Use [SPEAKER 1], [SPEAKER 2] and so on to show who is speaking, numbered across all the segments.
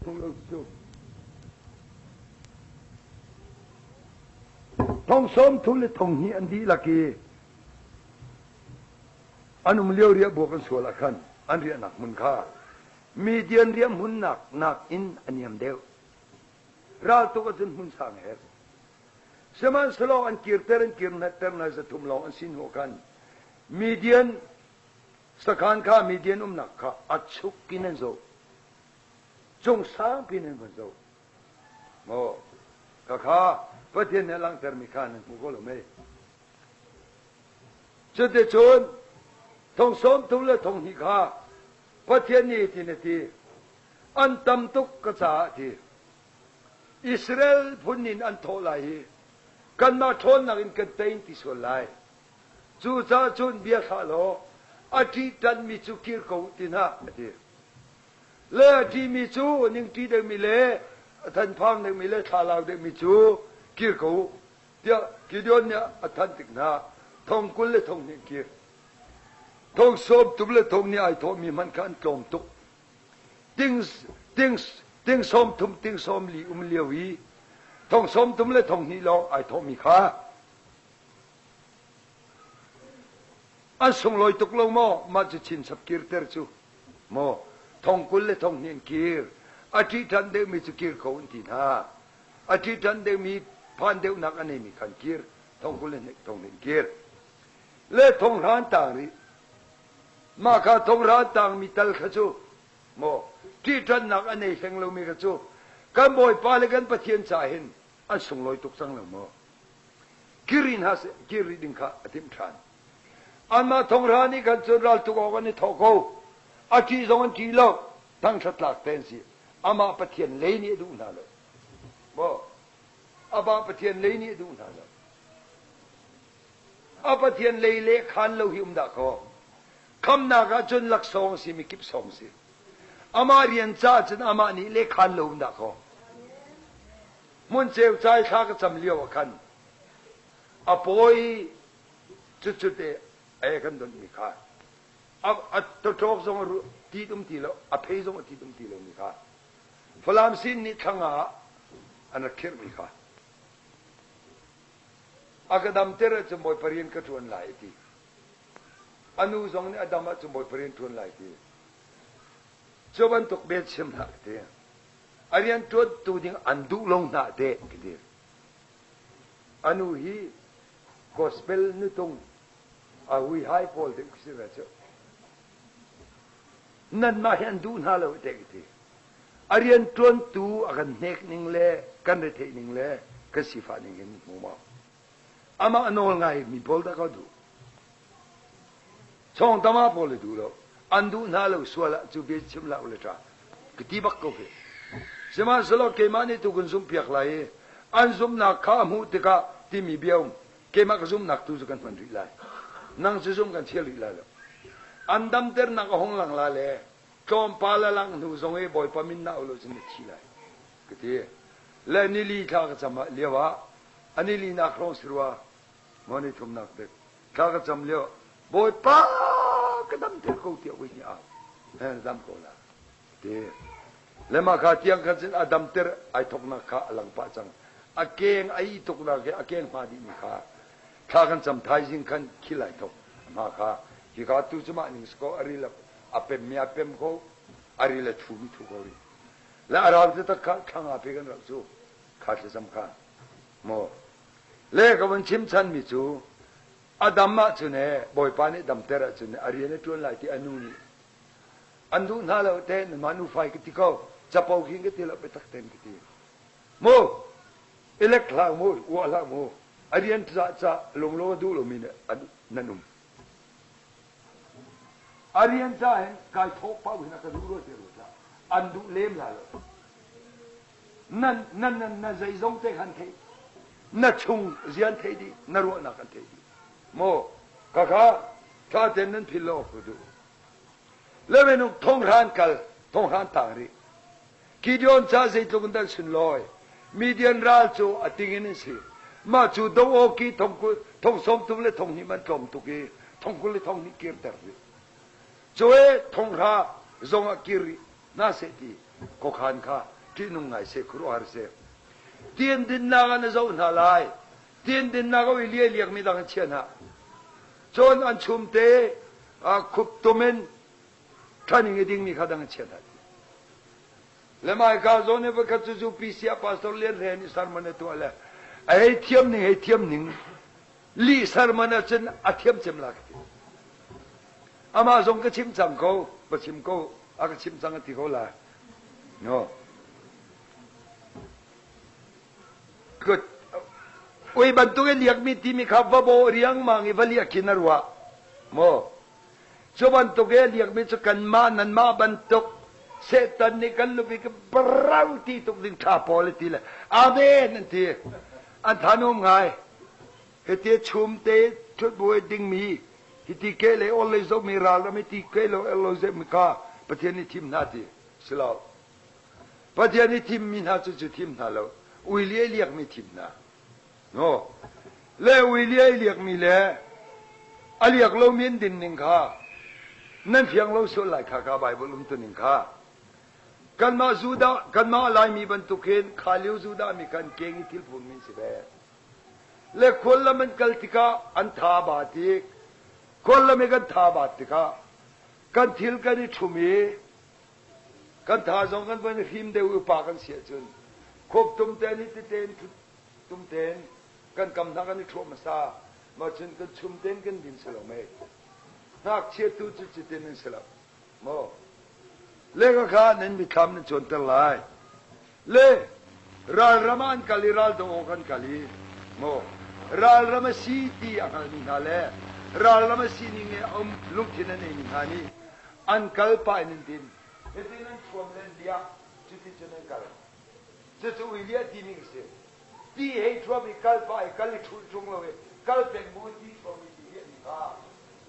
[SPEAKER 1] Hmu lo cu. Thong sawm thum le thong hnih an dihlak i an um lio riahbuak an sual ah khan an riahnak hmun kha Midian riah hmunnak nakin a niam deuh. Raltuk ahcun hmun sang a herh. Sihmanhsehlaw an kirter an kirter hna 300 lawng an si hnu khan Midian sakhan kha Midian umnak kha a chuk in an zoh. Cung sangpi in an van zoh. Maw khakha Pathian nih a langhtermi kha nan hmu ko lo mei? Cuticun thong 30 le thong hnih kha Pathian nih hitin a ti, An tam tuk ka caah a ti. Israel phun in an thawh lai i kanmah ṭhawnnak in kan tei ti sual lai. Cucaah cun bia thlah law a ṭihṭanhmi cu kir ko u ti hna, a ti. Le a ṭihmi cu ningṭi deuhmi le a thanphang deuhmi le thlalau deuhmi cu kir ko u, tiah Gideon nih a thanh tik hna thong 20 le thong hnih kir. Thong 30 le thong nih ai thawhmi hmanh kha an tlawm tuk. Ting, ting, ting 30, ting 40 um lio i thong 30 le thong hnih lawng ai thawhmi kha an sunglawi tuk lo maw? Mah cu chinchap kirter cu maw thong 20 le thong hnih an kir. A ṭih ṭhan deuhmi cu kir ko an ti hna. A ṭih ṭhan deuhmi phan deuhnak a neimi khan kir. Thong 20 le thong hnih an kir. Le thong hran tang rih. Mah kha thong hran tangmi tal kha cu maw ṭihṭannak a nei hleng lomi kha cu kan Bawipa le kan Pathian ca hin an sunglawi tuk cang lo maw? Kir in ha kir rih ding kha a timh ṭhan. Anmah thonghra nih khan cun raltuk awk an i thawh ko. A ṭih zong an ṭih lo. Thangṭhat tlak te an si. Amah Pathian lei nih a duh hna lo. Maw? Amah Pathian lei nih a duh hna lo. A Pathian lei le khan lo hi um dah kaw. Khamnak ah cun laksawng si mikip sawng si. Amah rian caah cun amah nih le khan lo um dah kaw. Hmun ceu cai thla ka cam lio ah khan a pawi cucute e kan donhmi kha a tawṭawk zong a tit um ti lo a phei zong a tit um ti lomi kha Falam sin nih thlang ah an rak khirhmi kha a ka damter ahcun Bawipa rian ka ṭuan lai a ti. A nu zong nih a dam ahcun Bawipa rian ṭuan lai ti. Cu bantuk bia chim hlah ka ti. A rian ṭuantu ding an duh lo hna teh ka ti. A nu hi gospel nutung a hui hai pawl deuh si ve cu. Nanmah hi an duh hna lo teh ka ti. A rian ṭuantu a kan hnek ning le kan retheih ning le kan sifah ning hin hmu maw? Amah a nawl ngai mi pawl dah ka duh. Chawng tama pawl le duh lo. An duh hna lo sual ah cu bia chim hlah u le ṭa. Ka ti bak ko khi. Sihmanhsehlaw keimah nih tu kun zumhpiak lai i an zumhnak kha a hmuh tikah timi bia um. Keimah ka zumhnak tu cu kan hman rih lai. Nang cu zumh kan thial rih lai lo. An damternak a hung lang la le tlawmpal a langh hnu zong i Bawipa min na au lo cun na thi lai. Ka ti. Le nili thla ka cam ah lio ah a nili nak hrawng si rua maw ni thumnak dek thla ka cam lio Bawipa ka damter ko tiah voi hnih ah he dam ko la ti le mah kha tiang khan cun a damter ai thoknak kha a lang pah cang a keng a i tuknak he a keng hma dih mi kha thla kan cam thaizing khan khil ai thok hma kha hi kha tu cu mah ning si ko a ril a pem mi a pem ko a ril a thu mi thu ko rih le a rau te tak kha thla nga pe kan rak cu kha thlacam kha maw le ka vun chim chan mi cu a dam ahcun he Bawipa nih damter ahcun a rian a ṭuan lai ti a nu nih an duh hna lo te nanmah nufai ka ti ko capo khin ka ti lo biatak tein ka ti mu elek hlah mu uah hlah mu a rian ca ca lunglo a duh lomi nan um a rian ca hin kai thawh pau hin a ka duh rua te rua an duh lem la lo nan nan nan na zeizong te khan thei na chung zian thei dih na ruahnak an thei dih maw khakha tha ten nan phil lo ku duh le minung thonghran kal thonghran tang rih Gideon ca zeitluk in dan sunlawi Midian ral cu a ting in an si mah cu do awki thong 30 le thong hnih man tlawm tuk i thong 20 le thong hnih kirter rih cu e thong hra zong ah kir rih na seh ti khuakhan kha. Ṭihnung ngai seh, khuaruahhar seh. Ti an dinnak ah na zoh hna lai. Ti an dinnak ah i liai liakmi dang an chia hna. Cun an chumte khup tum in ṭhaning i dingmi kha dang an chia hna. Le maika zawn i pakhat cu cu PC ah pastor Lian Hre nih sermon a tuah le a hei thiam ning hei thiam ning lih sermon ahcun a thiam cem la ka ti. Amah zong ka chim cang ko, va chim ko, a ka chim cang a ti ko la. No. Good. Ui bantuk in liakmi timi kha va bawh riangmang i va liak khin a ruah. Maw? Cu bantuk i a liakmi cu kanmah nanmah bantuk Satan nih kan lupi ka brau ti tuk ding ṭha pawl a ti le Amen an ti. An thanum ngai. Hiti chum te ṭhut buai dingmi hiti ke le ol lei zohmi ral ram hiti ke lo el lo zehmi kha Pathian nih thim hna ti si lo. Pathian nih thimmi hna cu cu thim hna lo. Ui li liakmi thim hna. No. Le ui li liakmi le a liak lomi an din ning kha nan fiang lo sual lai kha ka Bible um tuning kha. Kanmah Judah, kanmah Laimi bantuk hin kha lio Judah mi kan keng i thil phurmi si ve. Le khuallam an kal tikah an tha ba tik, khuallam i kan tha bat tikah kan thil kan i ṭhum i kan tha zong kan van i hrim deuh i upa kan si ahcun khuap tum tein i titein ṭhut tum tein kan kam hna kan i ṭhuah hmasa mah cun kan chum tein kan din si lo mei ngakchia tu cu cutin an si lo maw le ka kha nan mithlam nan cuanter lai le ralram ah an kal i raldo awk an kal i maw ralram a si ti a hngalmi hna le ralram a sining i um lungthin a neimi hna nih an kal pah in an din hitin an thuam le an liah cuti cun an kal cucu ui liah timi a si ti hei thuam i kal pah i kal i ṭhulh ṭung lo i kal peng bu ti thuam i ti liahmi kha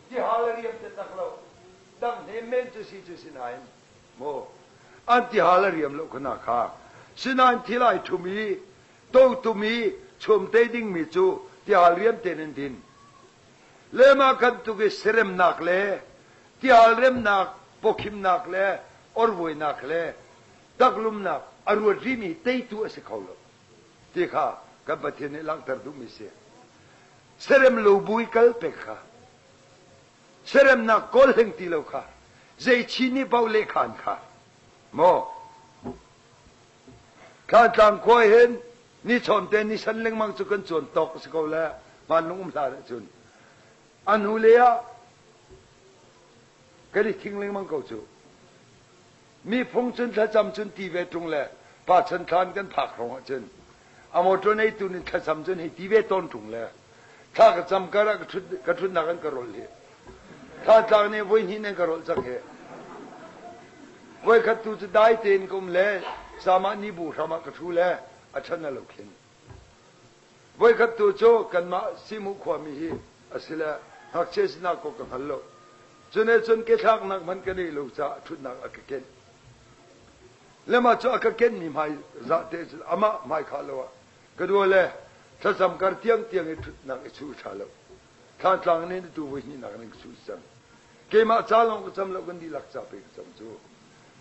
[SPEAKER 1] ti hal a riam te tak lo dang hnem men cu si cu si nain maw an tihal a riam lo khana kha sinain thil ai ṭhum i totum i chum te dingmi cu tihal riam tein an din lema kan tuk i seremnak le tihal remnak pawkhimnak le orvuainak le taklumnak a ruat rihmi teitu a si kho lo ti kha kan Pathian nih langhter duhmi si serem lo bu i kal pek kha Seremnak kawl hleng ti lo kha zei chin nih paoh lehkhan kha maw Thlantlang khua hin ni chawn te ni san lengmang cu kan cuan tawk a si ko le vanlung um hlan ahcun a hnu le ah kan i thing lengmang ko cu Mi phung cun thlacam cun ti ve ṭung le pa chan thlan kan phak hrawng ahcun a motor neitu nih thlacam cun hei ti ve tawn ṭung le thla ka cam kar ah ka ṭhutnak an ka rolh hi thla nih voi hnih nan ka rolh cang hi voi khat tu cu dai tein ka um le sama ni bu hram ah ka ṭhu le a ṭhan a lo khin Voikhat tu cu kanmah Simu khuami hi a si le ngakchia sinak ko ka hngal lo. Cune cun kethlaknak hmanh ka neih lo caah ṭhutnak a ka kenh. Le mah cu a ka kenmi hmai zah te cun amah hmai khah lo ah ka dua le thlacam kar tiangtiang i ṭhutnak i chuh ṭha lo. Thlantlang nih tu voi hnihnak in ka chuh cang. Keimah ca lawng ka cam lo kan dihlak ca pe ka cam cu.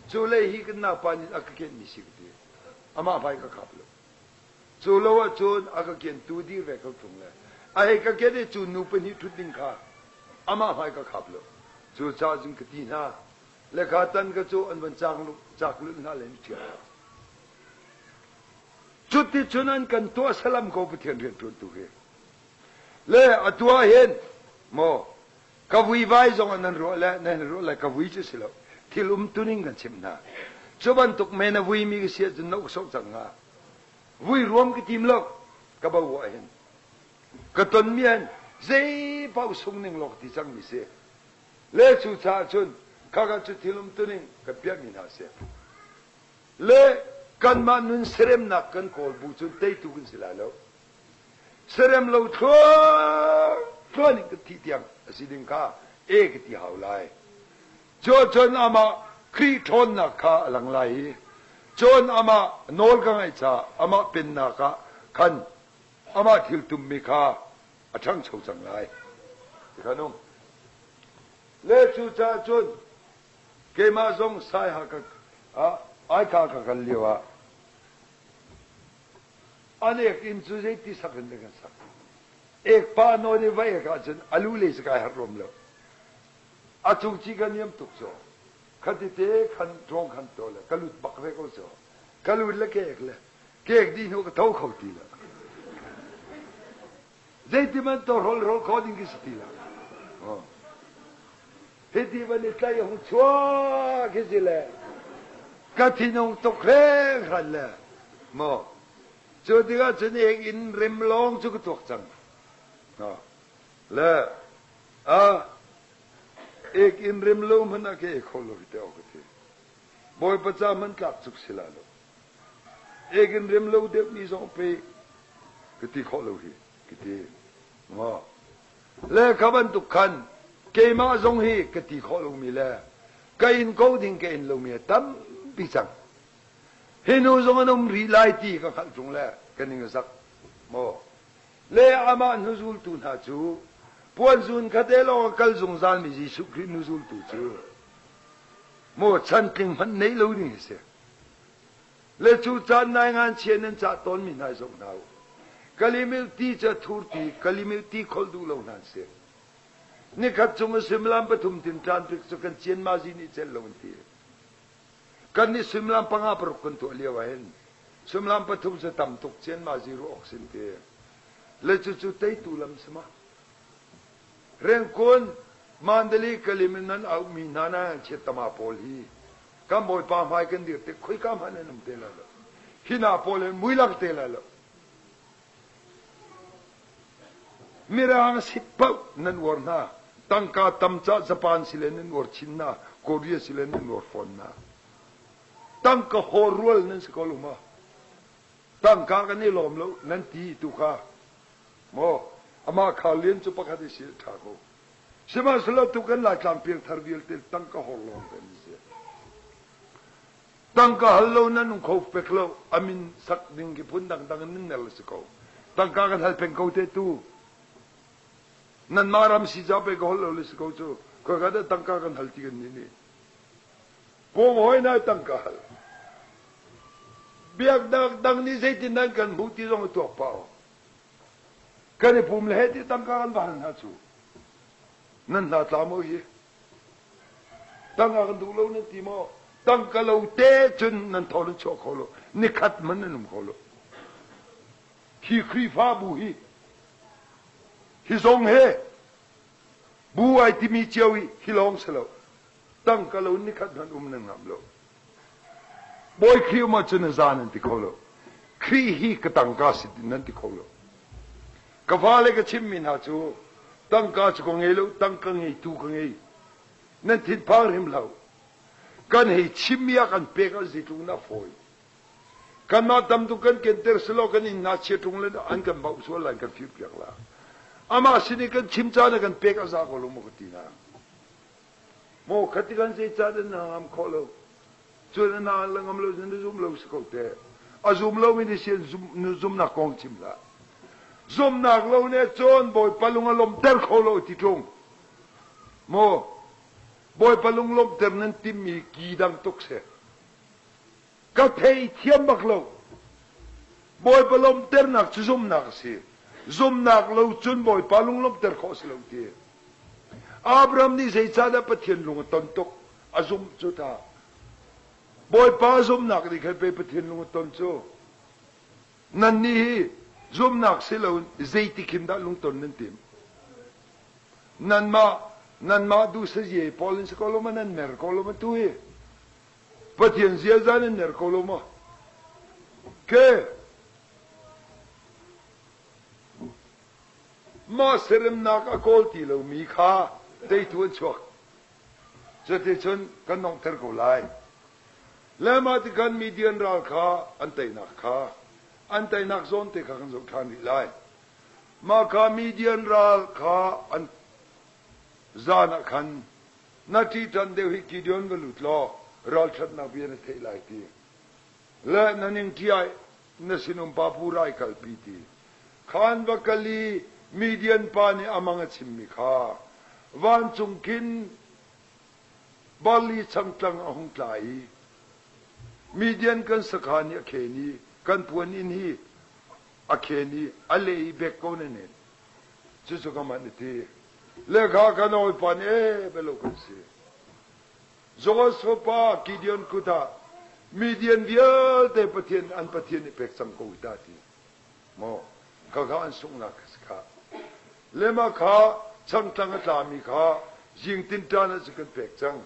[SPEAKER 1] Cu lei hi kan naupa nih a ka kenmi si ka ti. Amah hmai ka khap lo. Cu lo ahcun a ka kiantu dir ve ko ṭung le a hei ka kian i cu nu pahnih ṭhut ding kha amah hmai ka khap lo. Cu caah cun ka ti hna. Le kha tan ka cu an van cak cak lulh hna le an ṭhial hna. Cuti cun an kan tuah salam ko Pathian rianṭuantu hi. Le atu ah hin maw ka vuivai zong ah nan ruah le nan ruah le ka vui cu si lo. Thil umtuning kan chimh hna. Cu bantuk men a vuimi ka si ahcun na uk sawh cang hnga. Vui ruam ka tim lo ka bo ah hin ka tonmi hin zei paoh sung ning lawk ti cangmi si le cu caah cun khaka cu thil umtuning kan piahmi hna si le kanmah nun seremnak kan kawl bu cun teitu kan si lai lo serem lo thluang thluan in kan thih tiang a si ding kha e ka ti hau lai Cun amah Khrih ṭhawnnak kha a lang lai i cun amah nawl ka ngaih caah amah pennak ah khan amah thil tummi kha a ṭhangcho cang lai. Ti kha nung. Le cucaah cun keimah zong Saiha ka Aikha ka kal lio ah. An ek inn cu zeiti sak in dah kan sak? Ek pa nawn i va ek ahcun a lu lei cu kai harh rom lo. A cungci ka niam tuk cu. Khati te khan ṭawng khan to le ka lut bak ve ko cu. Ka lut le ka ek le ka ek dih hnu ka tho kho ti lo. Zeiti man to hrol hrol kho ding ki si ti lo. Oh. Hiti van i tlai hung chuak hi si le ka thinung tuk hringhran le maw cu tikah cun ek in rem lawng cu ka tuak cang. Le a ek in rem lo hmanh ah ka ek kho lo hi te awk ka ti. Bawipa ca hmanh tlak cuk si la lo. Ek in rem lo deuh mi zong pe ka ti khawh lo hi ka ti. Maw Le kha bantuk khan keimah zong hi ka ti khawh lomi le ka in ko ding ka in lomi a tampi cang. Hi nu zong an um rih lai ti ka hngalh ṭung le ka ning a zak maw. Le amah hnuzultu hna cu puanzun khate lawng a kal zungzalmi Jesuh Khrih hnuzultu cu maw chantling hmanh neih lo ding hi si. Le cu caan nai nganchia nan cah tawnmi hna zoh hna u. Kalimil ti cu a thur ti, kalimil ti kholh duh lo hna an si. Nikhat chung a suimilam pathum tin ṭan pik cu kan cianmazi nih celh lo an ti. Kan nih suimilam panga paruk kan tuah lio ah hin suimilam pathum cu tam tuk cianmazi ruah awk sin ti. Le cucu teitu lam si ma? Rengkun Mandali Kalim in nan auhmi hna na chiat tama pawl hi kan Bawipa hmai kan dir tik khoika hmanh an um te lai lo. Hi hna pawl hin muilak te lai lo. Mirang si paoh nan uar hna. Tangka tam cah Japan si le nan uar chin hna, Korea si le nan uar fawn hna. Tangka haw rual nan si ko lo ma? Tangka kan i lawm lo nan ti tu kha. Maw amah kha lian cu pakhat i si ṭha ko. Sihmanhsehlaw tu kan Laitlang piangthar vialte tangka hor lawng kan si. Tangka hal lo nan um kho pek lo amin sak ding ki phun dangdang in nan nel si ko. Tangka kan hal peng ko te tu. Nanmah ram si ca pe ka hol lo le si ko cu. Khoi ka dah tangka kan hal ti kan ni nih. Pawng hoi na tangka hal. Biaknak dang nih zeitin nan kan hmuh ti zong tuak pah Kan i pum le he ti tangka kan va hal hna cu. Nan hna tla maw hi? Tangka kan duh lo nan ti maw? Tangka lo te cun nan thaw nan chuah kho lo. Nikhat man nan um kho lo. Hi Khrihfabu hi hi zong he bu ai timi cio hi hi lawng si lo. Tangka lo nikhat hmanh um nan ngam lo. Bawi Khrih um ahcun a za nan ti kho lo. Khrih hi ka tangka si nan ti kho lo. Ka fale ka chimmi hna cu tangka cu ka ngei lo, tangka ngeitu ka ngei. Nan thinphang hrim hlah. Kan hei chimmi ah kan pek ah zeitluk in a fawi. Kanmah tam tuk kan kenter selaw kan inn hna chia ṭung le an kan bauh sual lai kan fir piak la. Amah sin i kan chim caan ah kan pek a za ko lo maw ka ti hna. Maw khati kan zeicah dah na ngam khawh lo? Cun na la ngam lo na zum lo si ko te. A zum lomi nih sin zumnak kong chim hlah. Zumnak lo nih cun Bawipa lung a lawmhter kho lo ti ṭung. Maw Bawipa lung lawmhter nan timmi ki dang tuk si. Ka thei thiam bak lo. Bawipa lawmhternak cu zumnak a si. Zumnak lo cun Bawipa lung lawmhter khawh a si lo ti. Abraham nih zeicahdah Pathian lung a ton tuk? A zumh cu ta. Bawipa zumhnak nih khan pei Pathian lung a ton cu. Nannih hi zumhnak si loin zeitik hin dah lungton nan tim? Nanmah nanmah duhsazie pawl in si ko lo ma nan mer ko lo ma tu hi? Pathian ziaza nan mer ko lo maw? Ke mah seremnak a kawl ti lomi kha teitu an chuak. Cuticun kan donghter ko lai. Le mah tikhan Midian ral kha an teinak kha an teinak zawn te kha kan zoh ṭhan rih lai. Mah kha Midian ral kha an zan ah khan na ṭihṭan deuh hi Gideon va lut law ralṭhatnak bia na theih lai ti. Le na ning ṭiai na sinum pa pu rai kalpi ti. Khan va kal i Midian pa nih a mang a chimmi kha vancung khin barli changtlang a hung tla i Midian kan sakhan i a khen i kan puan inn hi. A khen i a le i bek ko na nen. Cucu ka man ti. Le kha kan hawipa nih ee belo kan si. Joash fapa Gideon kut ah Midian vialte Pathian an Pathian nih pek cang ko hi ta ti. Maw khakha an sunghnak kha si kha. Lema kha changtlang a tlami kha zing tinṭan ah cu kan pek cang.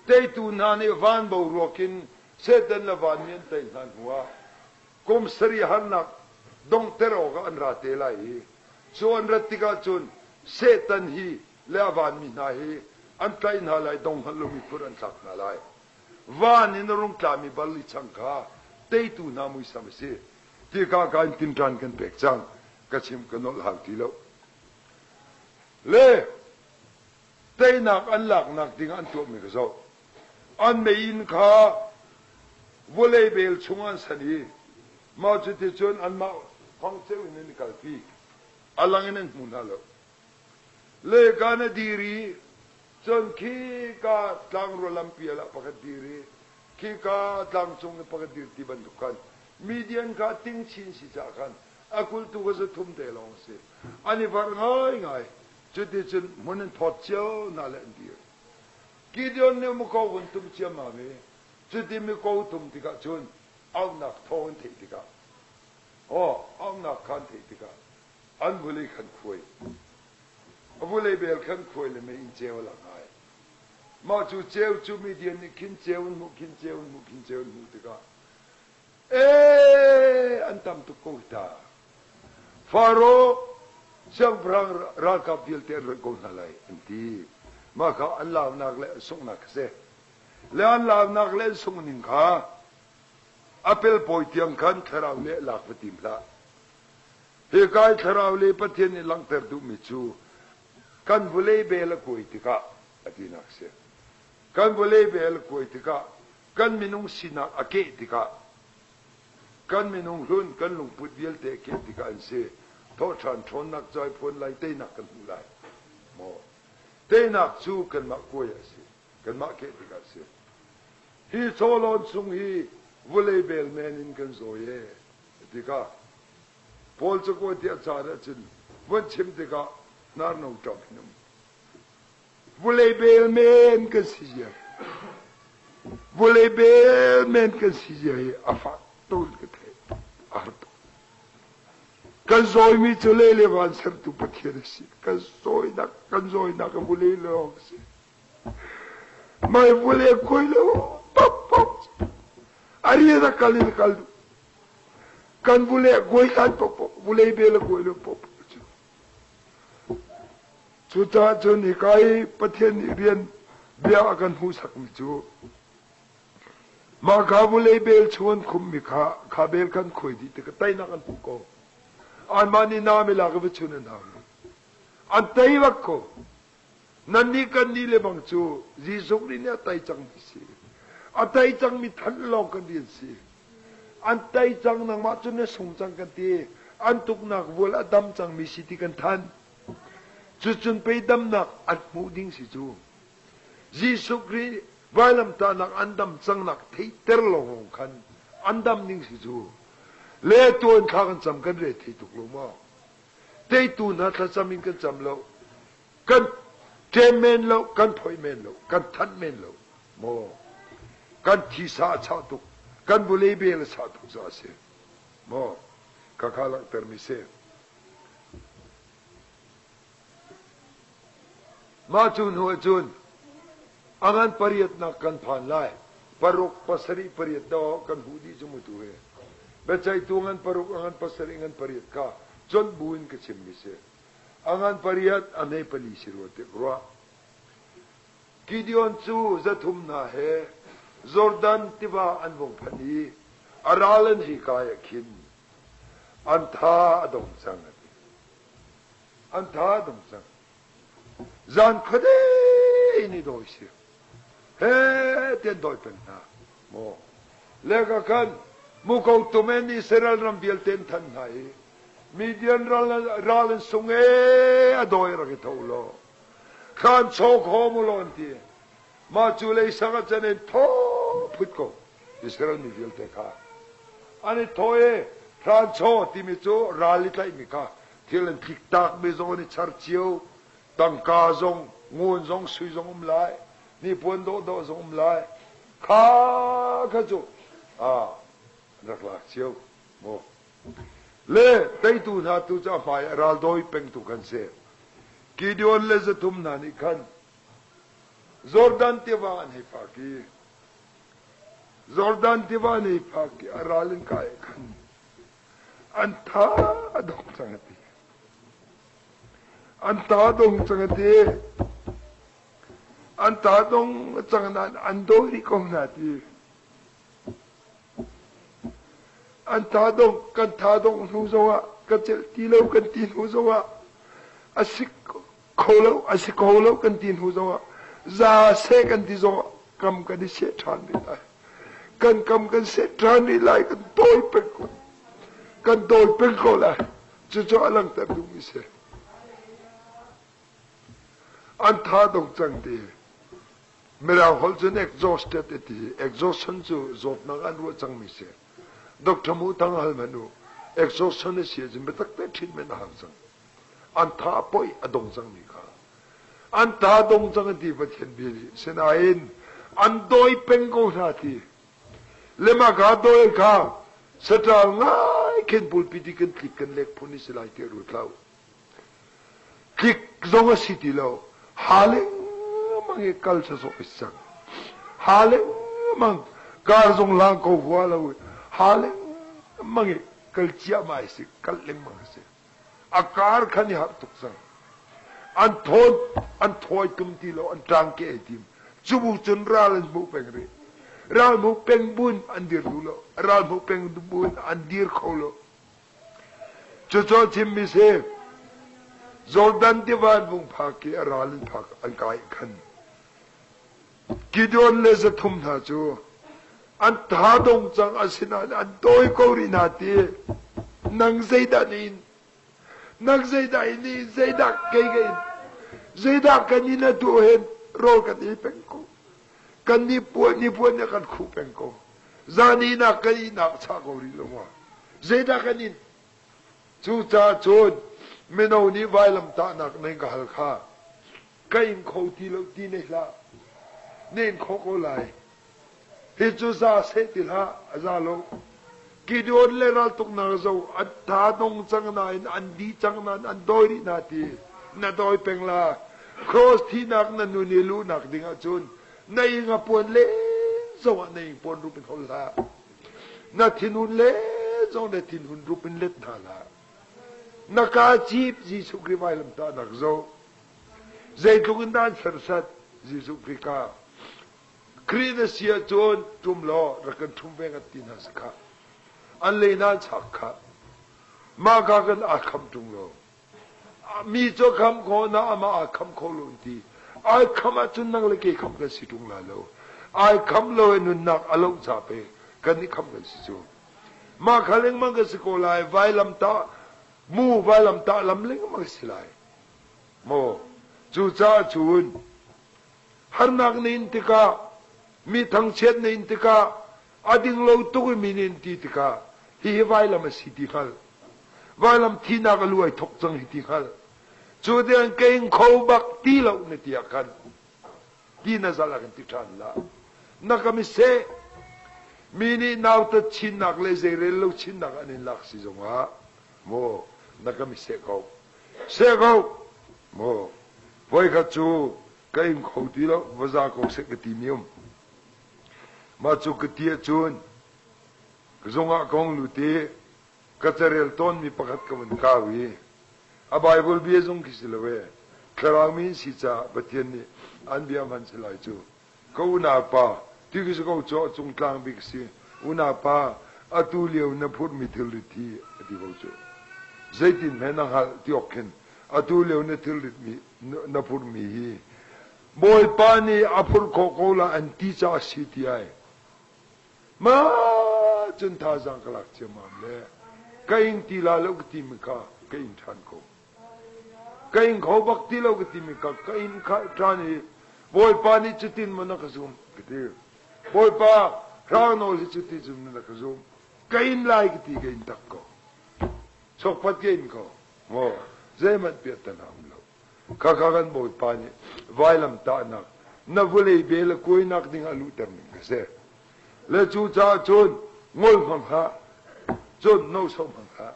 [SPEAKER 1] Teitu hna nih van boruak in Satan le vanmi an tei hna hnuah kum sarih harnak donghter awkah an ra te lai i cu an rat tikah cun Satan hi le a vanmi hna hi an tlaih hna lai dong hngal lomi phur an thlak hna lai. Van in a rung tlami barli chang kha teitu hna muisam a si. Ti ka ka in tinṭan kan pek cang. Ka chim ka nolh hau ti lo. Le teinak an laknak ding an tuahmi ka zoh. An meiinn kha vawlei bel chung an san i mah cuticun anmah fangceu in an i kalpi. A lang in an hmu hna lo. Leka na dir i cun khika tlangrua lampial ah pakhat dir i khika tlangcung i pakhat dir ti bantuk khan Midian kha ting chin si caah khan a kulhtu kha za thum te lawng a si. An i varh ngaingai. Cuticun hmun an thawt cio hna le an dir. Gideon nih muko vun tum ciammam i cuti muko tum tikah cun auhnak thawng an theih tikah aw auhnak kha an theih tikah an vulei khan khuai. A vulei bel khan khuai le mei in ceu a lang ai. Mah cu ceu cu Midian nih khin ceu an hmuh khin ceu an hmuh khin ceu an hmuh tikah ee an tam tuk ko hi ta. Faro siangpahrang ralkap vialte an rawih ko hna lai an ti. Mah kha an launak le an sunghnak a si. Le an launak le an sungh ning kha a pelpawi tiang khan thlarau nih lak va tim hlah. Hika i thlarau le Pathian nih langhter duhmi cu kan vulei bel a kuai tikah a tinak a si. Kan vulei bel a kuai tikah kan minung sinak a keh tikah kan minung hlun kan lungput vialte a keh tikah an si. Thawhṭhan ṭhawnnak cawi phuan lai teinak kan hmuh lai. Maw teinak cu kanmah kuai a si. Kanmah keh tikah a si. Hi chawlawn chung hi vulei bel men in kan zawi ee tikah Paul cakuat i a caan ahcun vun chim tikah hnarno ṭam in um. Vulei bel men kan si zia. Vulei bel men kan si zia hi a fak tuk ka theih. A har tuk. Kan zawimi cu lei le van sertu Pathian a si. Kan zawinak, kan zawinak a vulei lawng a si. Mai vulei khui lo, pop pop. A rian a kal in a kal duh. Kan vule a kuai hlan paohpaoh vulei bel a kuai lo paohpaoh cu. Cucaah cun hika i Pathian nih rian bia a kan hmuhsakmi cu mah kha vulei bel chung an khummi kha kha bel khan khuai dih tikah teinak an hmuh ko. Anmah nih naam i lak i va chun an hau lo. An tei bak ko. Nannih kannih le bang cu Jesuh Khrih nih a tei cangmi si. A tei cangmi thanh lawng kan rian si. An tei cang nangmah cu na sung cang kan ti. An tuknak vual a dam cangmi si ti kan thanh. Cucun pei damnak an hmuh ding si cu. Jesuh Khrih vailamtahnak an dam cangnak theihter lawng khan an dam ding si cu. Le tuan thla kan cam kan re thei tuk lo maw? Teitu hna thlacam in kan cam lo. Kan ṭem men lo, kan phoih men lo, kan thanh men lo. Maw? Kan thisa a chah tuk, kan vulei bel a chah tuk caah a si. Maw? Khakha langhtermi si. Mah cu hnu ahcun a ngan pariatnak kan phan lai. Paruk, pasarih, pariat dawh kan hmuh dih cu mu tu hi. Biaceihtu ngan paruk, a ngan pasarih, ngan pariat kha conh bu in ka chimmi si. A ngan pariat, a hme pali si rua tik ruah. Gideon cu zathum hna he Jordan tiva an vung phanh i a ral an hei kai ah khin an tha a dong cang a ti. An tha a dong cang. Zan khuade in i dawi si. He tian dawi peng hna. Maw. Le ka khan muko tumen Israel ram vialte an than hna i Midian ral, ral an sung e a dawi rak i tho law. Khan chaw kho mu law an ti. Mah cu lei sang ah cun in thaw phut ko. Israel mi vialte kha. An i thaw i. Hranchaw timi cu ral i tlaihmi kha thil an tliktakmi zong an i char cio. Tangka zong, ngun zong, sui zong um lai. Hnipuan dawhdawh zong um lai. Kha kha cu ah rak lak cio. Maw. Le teitu hna tu cu a hmai ah ral dawi pengtu kan si. Gideon le zathum hna nih khan Jordan tiva an hei phak i Jordan tiva an hei phak i a ral in kai khan an tha a dong cang a ti. An ta dong cang a ti. An ta dong cang nain an dawi rih ko hna ti. An tha dong kan tha dong hnu zongah ka celh ti lo kan ti hnu zongah a si kho lo a si kho lo kan ti hnu zongah za seh kan ti zongah kam kan i seh ṭhan rih lai. Kan kam kan seh ṭhan rih lai kan tawi peng ko kan tawi peng ko lai. Cucu a langhter duhmi si. An tha dong cang ti. Mirang holh cun exhausted a ti. Exhaustion cu zawtnak an ruah cangmi si. Doctor Mu Thang hal hmanh u. Exhaustion a si ahcun biatak te treatment a hau cang. An tha a poih a dong cangmi kha. An tha dong cang a ti Pathian bia nih. Sinain an dawi peng ko hna ti. Lema ka dawi kha saṭal ngai khin pulpit i kan tlik kan lek phun i si lai ti a ruat lo. Tlik zong a si ti lo. Ha lengmang i kal sawsawh i cang. Ha lengmang kar zong lang ko hua lo i ha lengmang i kal ciahmah i si kal lengmang a si. A kar khan i harh tuk cang. An thawn an thawi tum ti lo an ṭang ke ai tim. Cubu cun ral an hmuh peng rih. Ral hmuh peng buin an dir duh lo. Ral hmuh peng buin an dir kho lo. Cucu chimmi si. Jordan tiva an vung phak i a ral an phak an kai khan Gideon le zathum hna cu an tha dong cang asinain an tawi ko rih hna ti nang zeidah na in nang zeidah in in zeidah kei ka in zeidah kan in atu hen rawl kan ei peng ko kan ni puan ni puan nih kan khuh peng ko zan ihnak kan ihnak chah ko rih lo ma zeidah kan in cucaah cun mino nih vailam tahnak nan ka hal kha ka in kho ti lo ti ne hlah na in kho ko lai hi cu za seh ti hlah a za lo Gideon le raltuknak zo an tha dong cang nain an di cang nain an dawi rih hna ti na dawi peng la cross thinak na nun i luhnak ding ahcun na ing a puan len zong ah na ing puan rup in hol hlah na thinhun len zong na thinhun rup in let hna hlah na ka cip Jesuh Khrih vailam tahnak zo zeitluk in dah an serhsat Jesuh Khrih ka Khrih na si ahcun ṭum law rak kan ṭhum ve ngat ti hna si khah an le hna an chak khah mah ka kan aa kham ṭung lo Mi cu a kham khawh na amah aa kham kho lo an ti. Ai kham ahcun nang le kei kham kan si ṭung lai lo. Ai kham lo i nunnak a loh ca pe kan i kham kan si cu. Mah kha lengmang kan si ko lai. Vailam tah mu vailam tah lam lengmang si lai. Maw cucaah cun harnak na in tikah mi thangchiat na in tikah a ding lo tuk i mi nih an ti tikah hihi vailam a si ti hngalh. Vailam thihnak a lu ai thok cang hi ti hngalh. Cu tiang ka ing kho bak ti lo na ti ah khan ti na zal ah kan ti ṭhan la. Na ka mi seh. Mi nih nautat chinnak le zeirel lo chinnak an in lak si zongah maw na ka mi seh ko. Seh ko. Maw voikhat cu ka ing kho ti lo va za ko seh ka ti mi um. Mah cu ka ti ahcun ka zung ah ka hung lut i ka carel tawnmi pakhat ka vun kau i a Baibal bia zong khi si lo ee thlarau mi si caah Pathian nih an bia hman si lai cu ka unau pa ti ka si ko cu a cung tlang bik si unau pa atu lio na phurhmi thilrit hi a ti ko cu zeitin hme na hngalh ti awk khin atu lio na thilrit mi na phurhmi hi Bawipa nih a phurh khawh ko la an ti caah si ti ai Ma cun thazaang ka lak ciammam le ka ing ti la lo ka timi kha ka ing ṭhan ko. Ka ing kho bak ti lo ka timi kha ka ing kha ṭhan i Bawipa nih cutin maw na ka zum ka ti. Bawipa hrang nawl hi cuti zum na ka zum. Ka in lai ka ti ka in tak ko. Chokpat ke in ko. Maw zeihmanh piahtana um lo. Khakha kan Bawipa nih vailam tahnak na vawlei bel a kuainak ding ah luhter ning ka si. Le cu caah cun ngol hmang hlah, cun no so hmang hlah.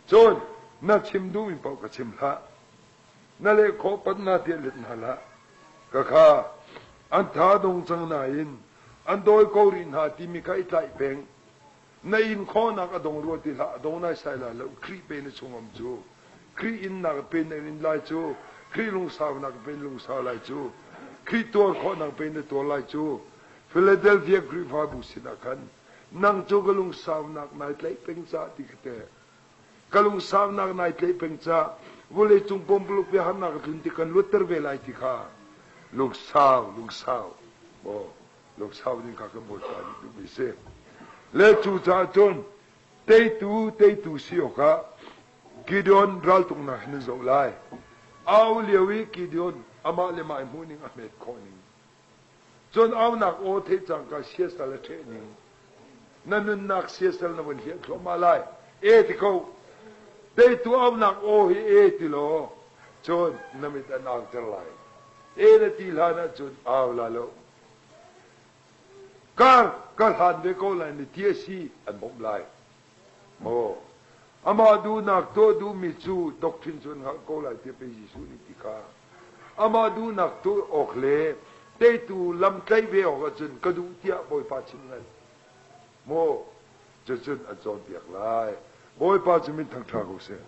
[SPEAKER 1] Cun na chim duhmi paoh ka chim hlah. Na leh khawh pat na tiah let hna hlah. Khakha an tha dong cang nain an dawi ko rih hna timi kha i tlaih peng. Na in khawhnak a dong rua ti hlah, a dong naisai lai lo. Khrih pe na chungam cu. Khrih innak pe na in lai cu. Khrih lungsaunak pe na lungsau lai cu. Khrih tuar khawhnak pe na tuar lai cu. Philadelphia Khrihfabu sinah khan nang cu ka lungsaunak nai tlaih peng ca ti ka te. Ka lungsaunak nai tlaih peng ca vawlei cung pumpuluk biaharnak a tlun ti kan luatter ve lai ti kha lungsau lungsau maw lungsau ding kha kan Bawipa nih duhmi si. Le cu caah cun teitu teitu si awkah Gideon raltuknak hin zoh lai. Au lio i Gideon amah le mah i hmuhning a hmet khawh ning. Cun aunak aw theih cangka siasal a ṭheh ning. Na nunnak siasal na vun hliah thluahmah lai. E ti ko. Teitu aunak aw hi e ti law cun na mit an auter lai. E na ti hlan ahcun au la lo. Kar ka hlan ve ko lai na ti a si an bawmh lai. Maw amah duhnak tuah duhmi cu doctrine cu an hngalh ko lai tiah pei Jesuh nih ti kha. Amah duhnak tuah awk le teitu lam tlaih ve awk ahcun ka duh tiah Bawipa chim ngai. Maw cucun an cawnpiak lai. Bawipa cu min thangṭha ko seh.